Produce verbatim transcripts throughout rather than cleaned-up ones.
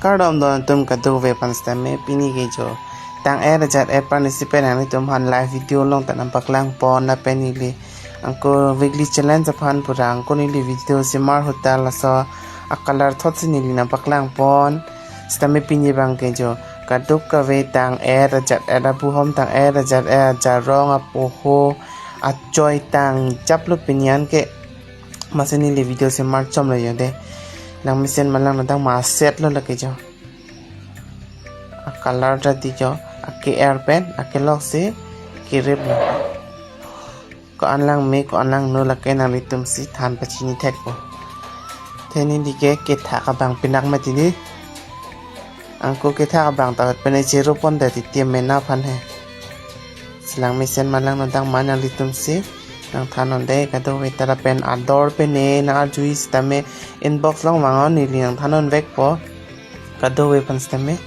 Kardom do atum kadokave aphan sitame, pini ke jo tang-et ajat-et parnisi pen nanglitum aphan live video along ta nangpaklang pon lapen neli angko weekly challenge aphan pura angko neli video semar ahut ta laso a-color thotsi neli nangpaklang pon. Sitame pini abang ke jo kadokave tang-et ajat-et abuhom tang-et ajat-et ajarong apoho achoi tang japlo pini an ke. Amatsi neli video semar chomlo jo de. Langmesen malangno dang ma set lo lake jo. A-color ta di jo, ake-er pen akelok si kirip lo. Ko-an langme, ko-an langno lake nanglitum si than pachini thekpo. Athe neli ke kethak abang pinak mati di. Angko kethak abang ta pen chero pon ta titi mena aphan he. Si langmesen malangno dang ma nanglitum si nangthan non de, kadokave ta lapen ador pen ne nang-arjui sitame inbox along vang non, neli nangthan non vekpo. Kadokave aphan sitame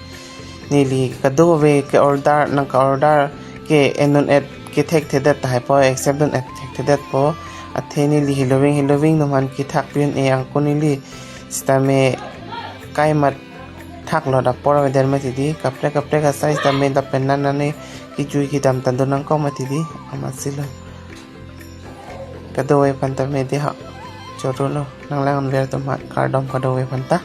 neli kadokave ke order nangka-order ke en non et ke thekthedet tahai po, accept dun et thekthedetpo. Athe neli heloving heloving atum aphan kethak pi un-e, angko neli sitame kaimat thaklo, apor avedet mati di, kaprek kaprek asai sitame lapen nan nani kejui kedam ta do nangkok mati di, amatsi lo. Kadokave aphan tame di ha. Choro lo, nanglang-anver atum aphan kardom kadokave aphan ta.